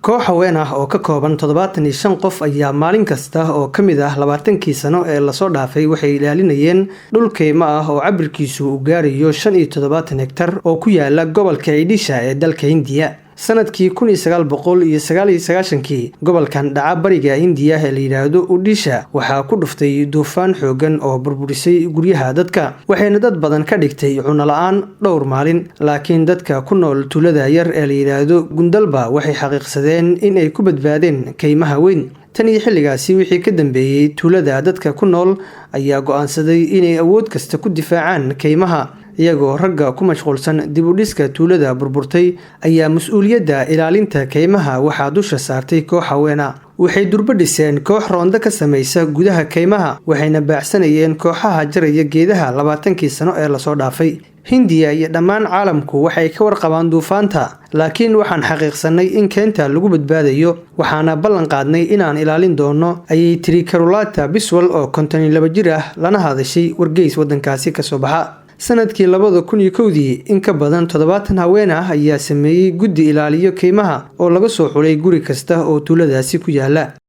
Koox haween ah oo ka kooban 75 qof ayaa maalin kasta oo ka mid ah 20kii sano ee lasoo dhaafay waxay ilaalinayeen dhul keymo ah oo cabirkiisu uu gaarayo 75 hektar oo ku yaala gobolka Odisha ee dalka Hindiya. Sanadkii 1999kii, gobolkan dhaca bariga Hindiya ee la yidhaahdo Odisha waxaa ku dhuftay duufaan xoogan oo burburisay guryaha dadka, waxayna dad badan ka dhigtay cunno la-aan dhowr maalin. Laakiin dadka ku nool tuulada yar ee la yidhaahdo Gundalba waxay xaqiiqsadeen in ay ku badbaadeen keymaha weyn. Tan iyo xilligaasi wixii ka dambeeyey, tuulada dadka ku nool ayaa go'aansaday inay awood kasta ku difaacaan keymaha. Iyagoo ragga ku mashquulsan dib u dhiska tuulada burburtay ayaa mas-uuliyadda ilaalinta keymaha waxaa dusha saartay koox haweena. Waxay durbo dhiseen koox roondo ka samaysa gudaha keymaha, waxayna baacsanayeen kooxaha jaraya geedaha 20kii sano ee lasoo dhaafay. Hindiya iyo dhammaan caalamku waxay ka warqabaan duufaanta, laakiin waxaan xaqiiqsanay in keynta lagu badbaadayo, waxaana ballan qaadnay inaan ilaalin doono, ayay tiri Karulata Biswal oo 52 jir ah, lana hadashay wargeys waddankaasi kasoo baxa. Sanadkii 2001dii, in ka badan 70 haween ah ayaa sameeyey guddi ilaaliyo keymaha oo laga soo xulay guri kasta oo tuuladaasi ku yaala.